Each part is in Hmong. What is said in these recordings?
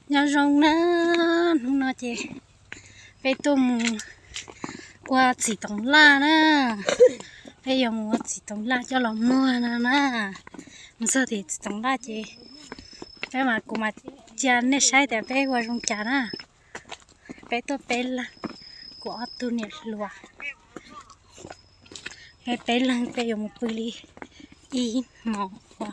Nyob zoo na, hnub no ces peb tuaj mus ua txiv toov laj na. Peb yuav mus ua txiv toov laj coj los muag no na. Mus txog tim txiv toov laj ces peb mas kuv mam cia nej saib tias peb ua zoo cas na. Peb tuaj peb leeg, kuv ob tug niam hluas. Peb peb leeg peb yuav mus pw li ib hmos ua.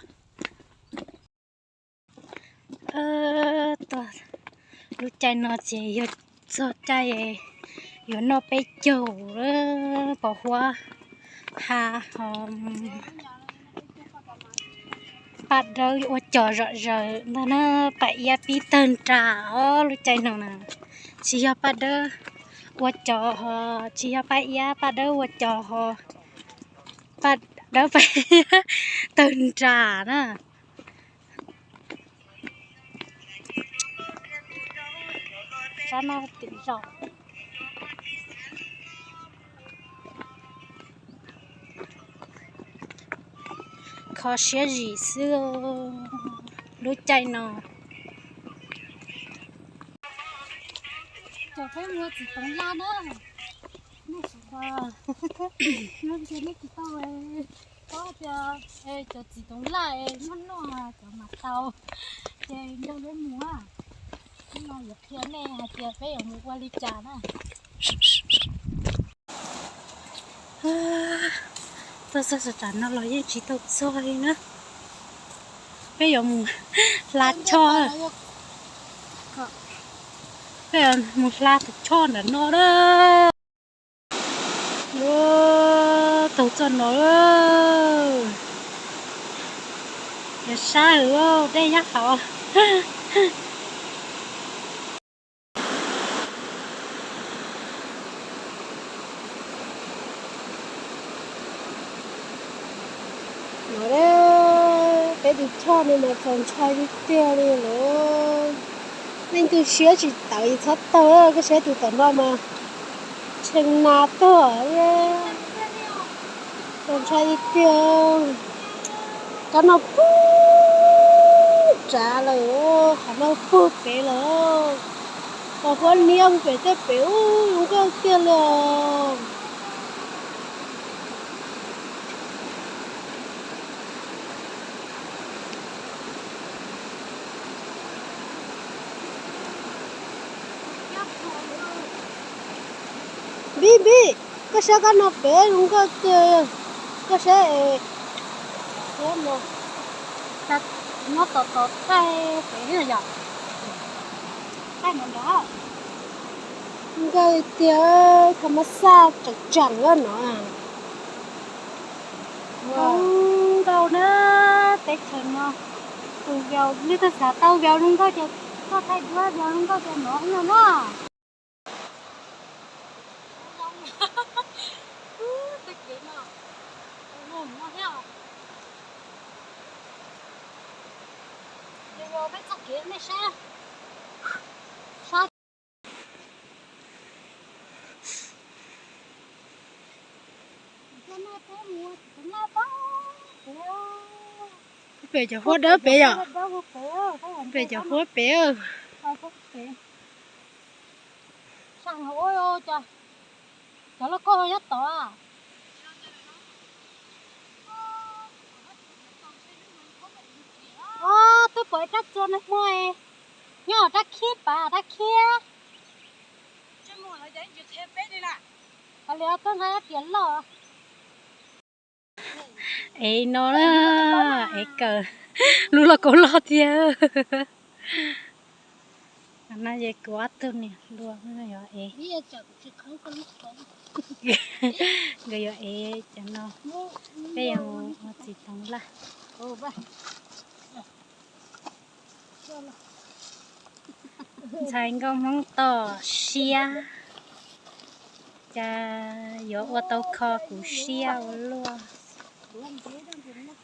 Lub caij no ces yog txog caij yuav noj peb caug, pos huab ha ho paj dawb ua cos zom zaws ntag na, paj iab pib tawg nras os lub caij no na. Tsis yog paj dawb ua cos ho, tsis yog paj iab, paj dawb ua cos ho, paj dawb paj iab tawg nras na. Sab no tim zos. Kho siab zim xwb lub caij no. Cov peb mus txiv toov laj na. Nej tsis tau, nej tsis tau paub tias cov txiv toov laj noj noj cov mam tau, ces nrog peb mus. Hnub no yuav qhia nej hais tias peb yuav mus ua li cas na. Tuaj txog sab tam no los yeej tsis tau txog li na. Peb yuav mus hla choj, peb yuav mus hla tus choj ntawm no na. Taug txoj no, yog sab dej nyob hauv. No, peb tus choj no mas txaus ntshai tiag tiag li lawm. Leej twg siab tsis tawv txhob taug, koj saib tus tom no mas tshee na tuag. Txaus ntshai tiag tiag. Kab no puag nrad lawm, qhov no puag pem lawm. Pos huab niab puag pem tej pem ub zoo nkauj tiag li os. Npib npib, koj saib kab no pem zoo nkauj tiag. Koj saib es, nyob tom tod thaij pem yom. Thaij no nrad. Nkauj tiag, thas mas xaj tseem tseem no. Zoo nkauj na, teb chaws no. Tus view, leej twg xav tau view zoo nkauj ces koj thaij duab view zoo nkauj ces no no na. Tej kev no, no thiab. Ces peb txoj kev nej saib, saib. Pem cov huab dawb pem yom. Pem cov huab pem. Cov lauj kaub nyob tod. Twb pom ib rab txua nag hmo, nyob rab khib pas rab khib. Li twb nqa tias loj. Es no na, es kawm lub lauj kaub loj tiag. No ces kuv ob tug niam hluas no yuav ev, nkawd yuav ev cov no, peb yuav mus ua txiv toov laj. Ntxhais nkauj Hmoob toj siab, cas yuav ua tau kho kuv siab ua luaj.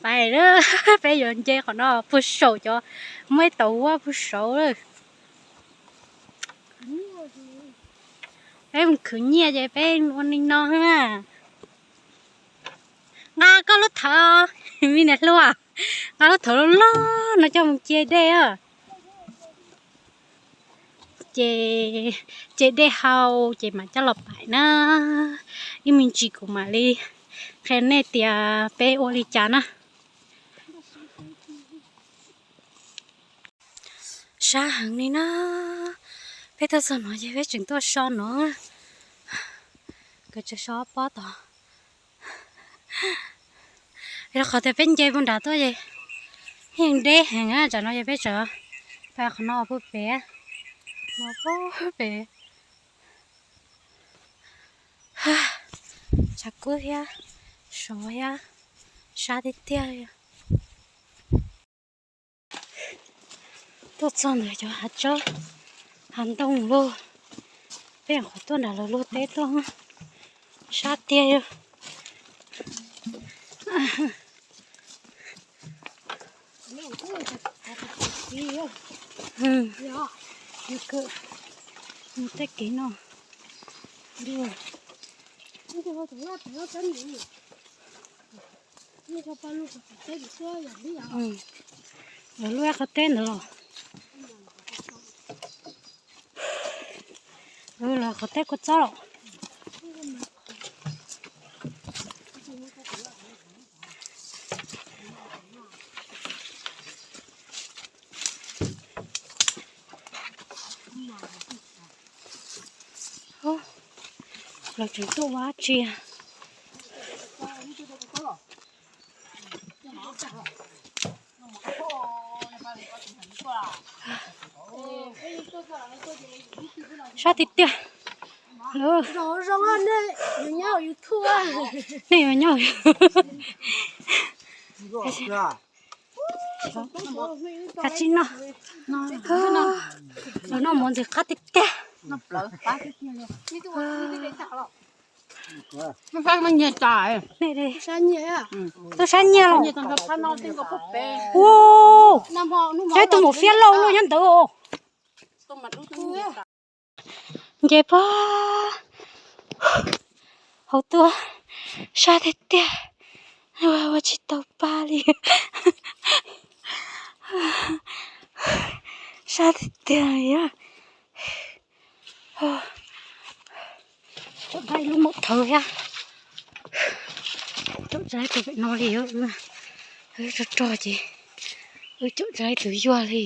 Pais lawm, peb yuav nce qhov no puag saum cov muaj ib tauv huab puag saud lawm. Peb mus khwv nyiaj ces peb ua li no na. Nqa koj lub thawv, me niam hluas, nqa lub thawv loj loj no coj mus cia dej os. ces, ces dej hau ces mam coj los pais na. Ib me ntsis kuv mam li qhia nej tias peb ua li cas na. Sab heev li na. Peb tuaj txog no ces peb tseem tuaj so no. Kawg tseem so pob tod. Rau qhov tias peb nce puag nram tuaj ces yeej deb heev, tsam no ces peb tseem pais qhov no puag pem, no puag pem. Tshav kub thiab, sov thiab, sab tiag tiag li. Tuaj txog ntawm cov hav tsob hav ntoo lauj, peb nyuam qhuav tuaj nram lawv luag teb tuaj, sab tiag li. Tej kev no, lawv luaj qhov teb ntawd los, lawv qhov teb kua txob los. Lawv tseem tuaj ua dab tsi? Sab tiag tiag. Nej yuav nyob, kab tsib no, lawv noj mov ntxim qab tiag tiag. Tub sab nyiaj los? Ua, ib tug maum fiab lauj luaj nyob ntawd. Nce pag hauv tuaj, sab tiag tiag, ua tsis tau pa li. Sab tiag tiag li. Caum tau ib lub maum thawv thiab. Caum tau tus pem no li, rog rog ces wb caum tau tus yuag li.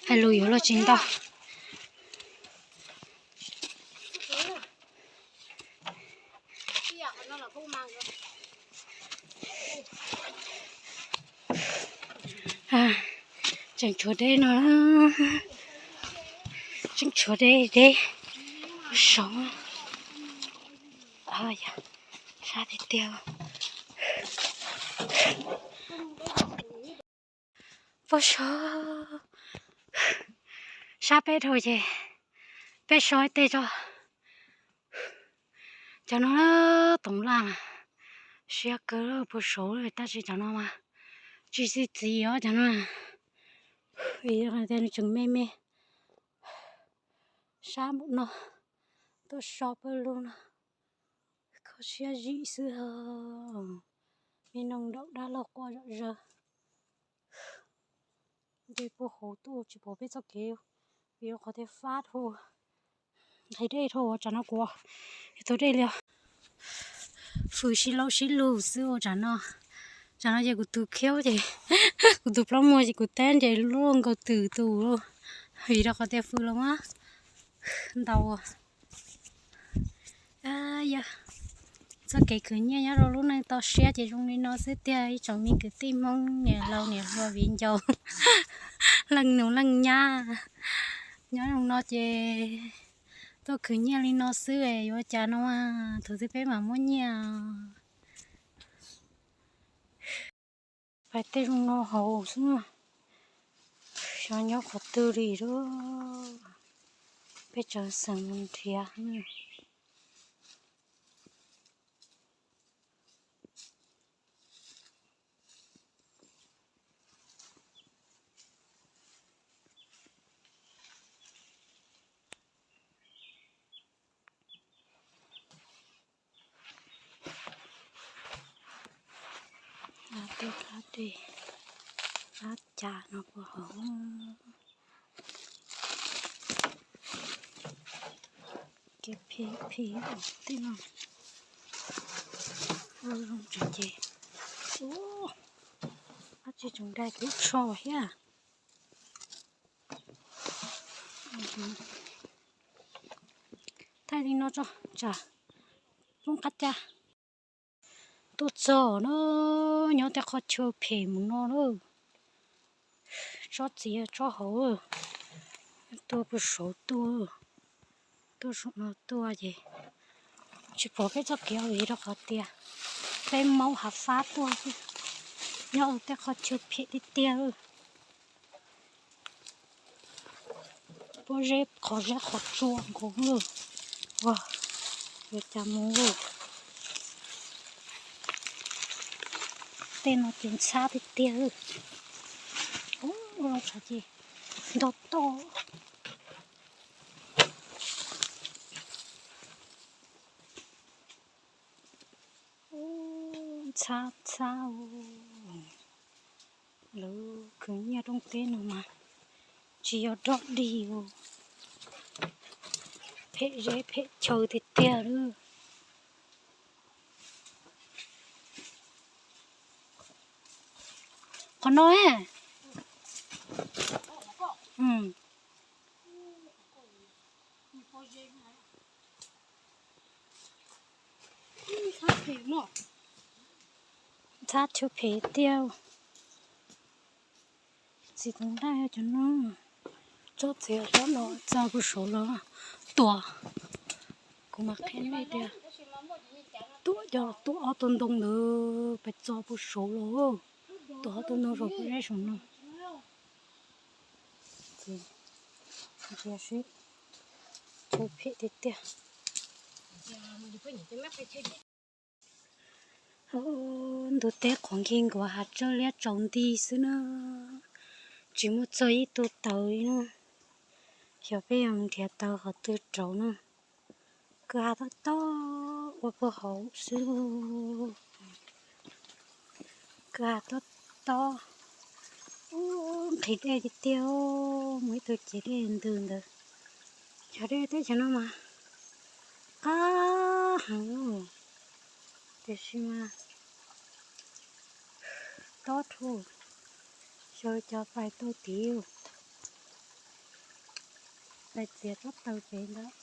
Hais lus yuav luag tsis ntau. Tseem tshuav deb no, tseem tshuav deb deb, sov, sab tiag tiag. Pab so, sab peb dhau ces peb so ib teg tso. Cov no toov laj siab kawg puag saud, tab sis cov no mas tsis txi txiv os cov no, vim tias nws tseem me me. Sab npaum no, tuaj so pawg lug no, kho siab zim xwb. Me noog nraum dab laug quaj zom zaws. Nce puag hauv tuaj tsis pom peb txoj kev, vim rau qhov tias fab dhau, nqhis dej dhau, tsam no kuv yuav tuag dej li os. Fwm sib laub sib lug xwb ua tsam no. Tsam no ces kuv tus khiaub ces, kuv tus plaub muag ces kuv tab nce lub nkaus twm tus, vim rau qhov tias fwm los mas ntau. Yog txoj kev khwv nyiaj nyob rau lub neej toj siab ces zoo li no xwb tiag ib tsoom me kwv tij Hmoob niam laus niam hluas viv ncaus, leej nus leej nyab. Nyob zoo no ces tuaj khwv nyiaj li no xwb es yuav cas no, thaum twg peb mam muaj nyiaj. Pais tej zoo no haus xwb na, xyov nyob qhov twg li lawm, peb tseem xeem mus nrhiav. Ab tej, ab tej, ab cas no puas haum. Kev phem phem tej no. Ua zoo tseem ces. Ua, dab tsi tseem dai kuv tsho thiab. Thaij li no tso, tsam poob qab cas. Tuaj txog na, nyob tej qhov chaw phem mus no na. Tsob txiv tsob hauv, tuaj puag saud tuaj, tuaj saum no tuaj ces tsis pom peb txoj kev vim rau qhov tias peb maub hav fab tuaj xwb, nyob tej qhov chaw phem tiag tiag. Pob zeb qhov zeb qhov tsua nkaus lawm. Ua, yuav cas mus. Tej no ces ntxhab tiag tiag. Ua, zoo tshav ces ntog toj. Ntxhab ntxhab. Lawv khwv nyiaj rooj teb no mas tsis yog dog dig os. Phem zeb phem chaw tiag tiag lawm. Qhov no, ntxhab chaw phem tiag. Txiv tus nqaij cov no, tsob txiv tsob no txog puag saud los tuaj. Kuv mam qhia nej tias tuaj cov tuaj ob tug ntoo ntawd pes txog puag saud los, tuaj ob tug ntoo saum pob zeb saum no. Ntsia seb, chaw phem tiag tiag. Ntug teb qhuav nkig nkuav hav tsawb liab tsaus nti xwb na, tsis muaj txog ib tug taws li na. Xyov peb yuav nrhiav tau qhov twg rauv na. Kwj ha tob tob ua puag hauv xwb. Kwj ha tob tob. Nqhis dej tiag tiag, muaj ib tug cev dej ntws ntawd. Cov dej teb chaws no mas qab heev, tiam sis mas tob rhuav, xyov cov pais tuaj tid. Pais txiav tsob taws pem ntawd,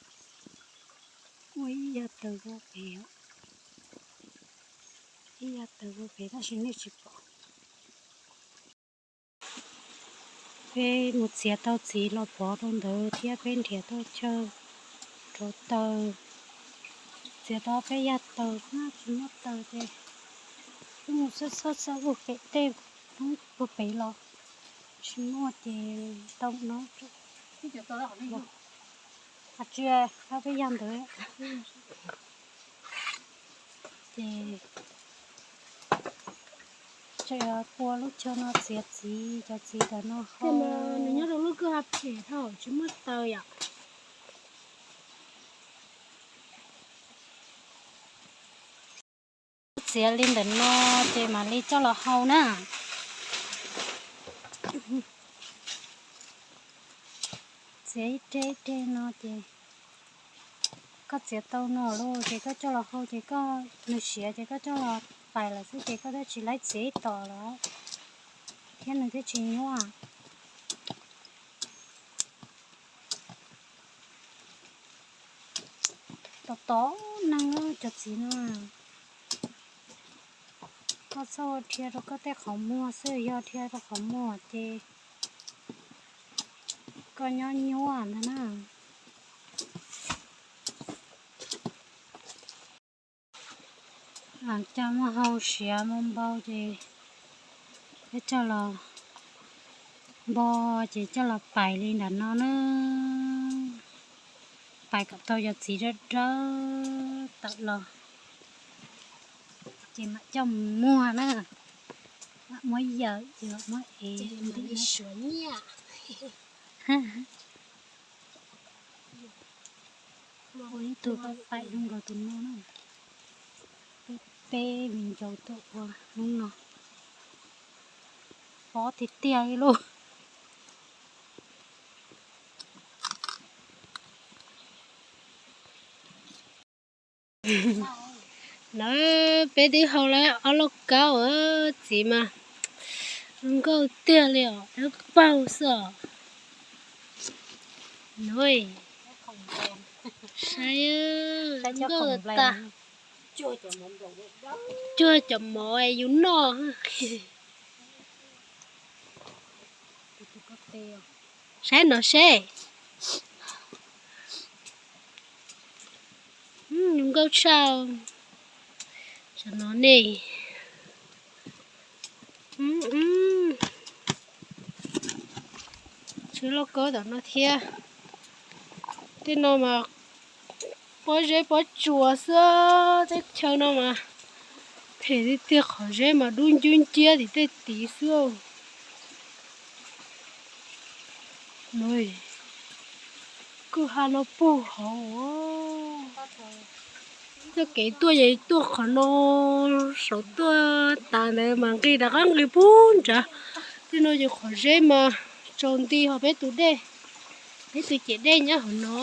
muaj ib yag taws ua pem, ib yag taws ua pem tab sis nej tsis pom. Peb mus txiav tau txiv los pov rau ntawd thiab peb nrhiav tau chaw rauv taws, txiav tau peb yag taws, tsis muaj taws ces peb mus xawb xawb xawb puag pem tej roob puag pem los, tsis muaj ces tau no. Tsis, peb yag ntawd ces tseem pua lub chaw no txiav txiv, cov txiv ntawm no hau. Nws nyob rau lub kwj ha phem dhau tsis muaj taws yom. Txiav li ntawm no ces mam li coj los hau na. Txiav ib reg ib reg no ces koj txiav tau no lawm ces koj coj los hau ces koj, nws siav ces koj coj los pais lawm xwb ces koj thiaj tsis laib txiav ib tom lawm thiab nws thiaj tsis nyuaj. Tom tom neeg cov txiv no, koj txhob ua dhia rau koj tej qhov muag xwb, yog dhia rau qhov muag ces koj nyob nyuaj ntag na. Lam coj muab hau siav npau npau ces peb coj los npog ces coj los pais li nram no na. Pais kom tau cov txiv dawb dawb tawm los ces mam coj mus muag na. Mam muab yawm ces mam muab ev. Ua ib tug pais zoo nkaus tus no na. Peb, peb viv ncaus tuaj ua hnub no. Qhov tiag tiag li lauj. Nawb, peb twb hau lawm ob lauj kaub txiv mas zoo nkauj tiag li os, dawb paug xwb os. Saib, zoo nkauj tas. Cuag cov mov yus noj. Saib no seb. Zoo nkauj tshaj. Tam no ne, tshuav lauj kaub tom no thiab. Tej no mas pob zeb pob tsuas xwb, teb chaws no mas phem tiag tiag, qhov zeb mas dub nciab nciab tim tej tid xwb. Kwj ha no puag hauv. Txoj kev tuaj ces tuaj qhov no, saum tuaj tas ntawd mas nqis rov qab nqis puag nrad. Tej no ces qhov zeb mas tsaus nti, ho peb tus dej, peb tus ciam dej nyob hauv no.